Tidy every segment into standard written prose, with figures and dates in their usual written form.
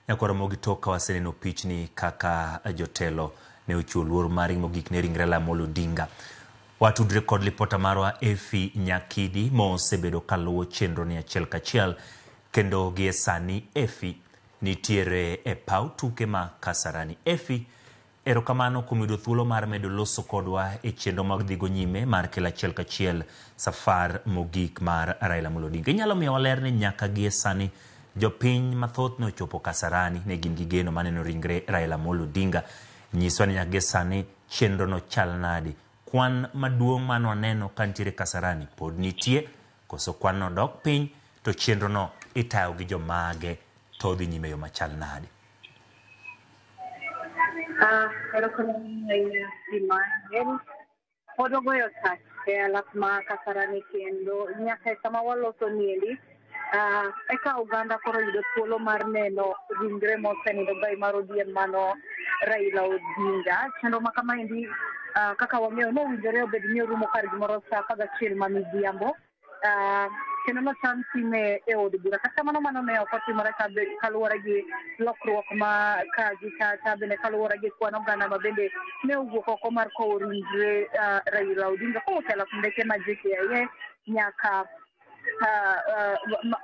Nyakwar Ramogi tok ka waseneno pichni kaka jotelo ne ochiwo luor margi mogik ne ringre Raila Amolo Odinga. Watudre kod lipota marwa Effie Nyakidi mosebedo kaluwo chenro ni achiel kachiel kendo gie sani Effie nitiere e paw tuke ma Kasarani. Effie, erokamano kuom yudo thuolo mar medo loso kodwa e chenro mag dhigo nyime mar kelo achiel kachiel safar mogik mar Raila Amolo Odinga. Inyalo miyowa ler ni nyaka gie sani jopiny mathoth ne ochopo Kasarani ne gin gi geno mar neno ringre Raila Amolo Odinga. Nyiswa ni nyaka gie sani chenro no chal nadi? Kwan maduong' mane waneno ka nitiere Kasarani pod nitie koso kwan no dok piny to chenro no itayo gi jomage to odhi nyime e yo machal nade? Erokamano ahinya Emmanuel. Pod ogoyo tach e alap ma Kasarani kendo nyaka e sama waloso niendi eka oganda koro yudo thuolo mar neno ringre mosenindo gai mar ODM mano Raila Odinga. Chenro ma kamaendi kaka wang'eyo nowinjore obed ni orumo kar gimoro saa 11 ma midhiambo. Kendo nochan time e od bura. Kata kamano mano ne ok otimore kaluwore gi lokruok ma ka gi kacha bende kaluwore gi kwan oganda ma bende ne owuok oko mar kowo ringre Raila Odinga kowuok e alap ndeke ma JKIA nyaka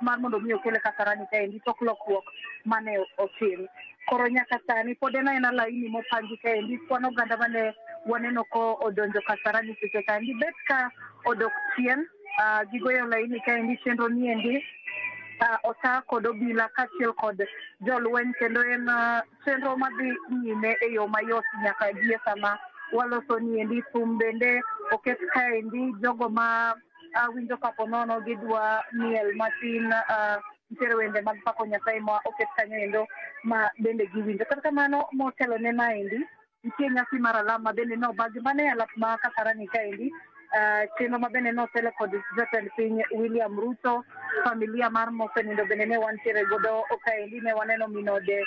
mar mondo mi okele Kasarani kaendi tok lokruok mane otim. Koro nyaka sani pod en aena laini mopangi kaendi kwan oganda mane waneno ko odonjo Kasarani seche kaendi bet ka odok chien gigoyo laini kaendi chenro niendi ota kod obila kaachiel kod jolweny kendo en chenro madhi nyime e yo mayot nyaka gie sama waloso niendi. Thum bende oket kaendi jogo ma winjo kapo nono gidwa miel matin nitiere wende mag pako Nyasaye ma oket kanyo endo ma bende giwinjo. Kata kamano motelo ne maendi nitie nyasi mar alam ma bende nobagi mana e alap ma Kasarani kaendi chenro ma bende notele kod jatend piny William Ruto. Familia mar mosenindo bende ne wantiere godo kaendi ne waneno minode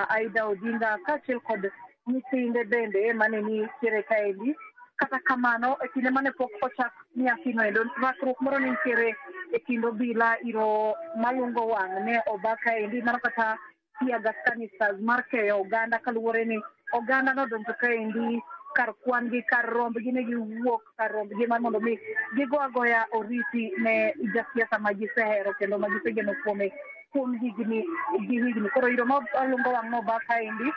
Aida Odinga kaachiel kod nyithinde bende mane nitiere kaendi. Kata kamano e kinde mane pok ochak nyasi no endo rakruok moro ne nitiere e kind obila iro malungo wang' ne oba kaendi mano kata tear gas canisters mar keyo oganda kaluwore ni oganda nodonjo kaendi kar kwan gi kar rombgi ne giwuok kar rombgi mar mondo mi gigo agoya oriti ne jasiasa ma gisehero kendo ma gisegeno kuome kuom higni gi higni. Koro iro malungo wang' noba kaendi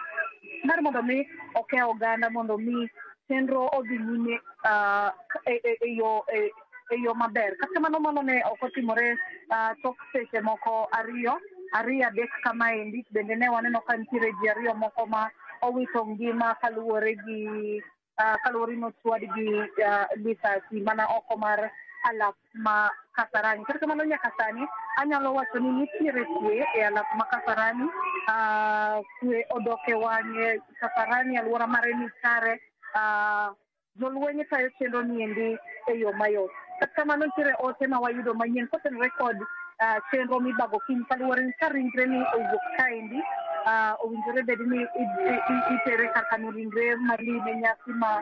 mar mondo mi oke oganda mondo mi chenro odhi nyime e yo maber. Kata kamano mano ne ok otimore tok seche moko ariyo ariyo adek kamaendi bende ne waneno ka nitiere ji ariyo moko ma owito ngima kaluwore gi kaluwore ni ochwad gi lisasi mana oko mar alap ma Kasarani. Kata kamano nyaka sani anyalo wacho ni nitiere kwe e alap ma Kasarani. Kwe odok e wang'e Kasarani alwora mare ni kare. Jolweny tayo chenro niendi e yo mayot. Kata kamano nitiere ote ma wayudo manyien kotenore kod chenro mibago kiny kaluwore ni ka ringre ni owuok kaendi owinjore bed ni itere kar kano ringre malime nyasi ma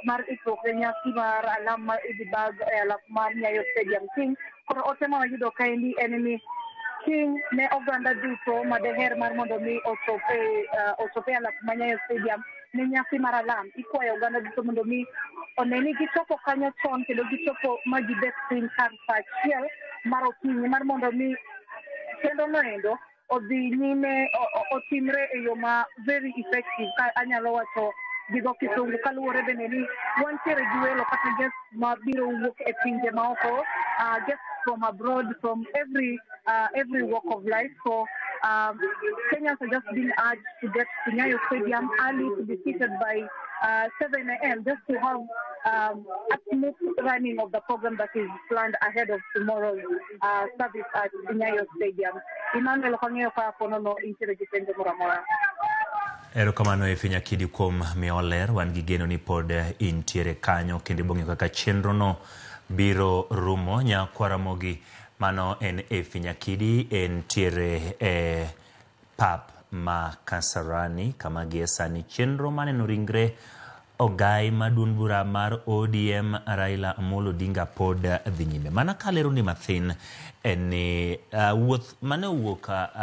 mar ikruok ne nyasi mar alam ma idhi bag e alap mar Nyayo Stadium kiny. Koro ote ma wayudo kaendi en ni kiny ne oganda duto ma deher mar mondo mi ochop e alap ma Nyayo Stadium ne nyasi mar alam ikwayo oganda duto mondo mi one ni gichopo kanyo chon kendo gichopo ma gibet piny kar saa achiel mar okinyi mar mondo mi chenro noendo odhi nyime otimre e yo ma very effective ka anyalo wacho gi dho kisungu kaluwore bende ni wantiere gi welo kata guests ma biro wuok e pinje maoko guests from abroad from every walk of life. So Kenyans are just being urged to get to Nyayo Stadium early to be seated by 7 a.m. just to have a smooth running of the program that is planned ahead of tomorrow's service at Nyayo Stadium. Emmanuel ok ang'eyo ka ponono intiere gi penjo moro amora. Erokamano Effie Nyakidi kuom miyowa ler. Wan gi geno ni pod intiere kanyo kendo ibiro ng'eyo kaka chenro no biro rumo. Nyakwa Ramogi, mano en Effie Nyakidi, entiere e pap ma Kasarani kama gie sani chenro maneno ringre ogai ma duond bura mar ODM Raila Amolo Odinga pod dhi nyime. Mana kalero ni mathin en ni wuoth mane owuok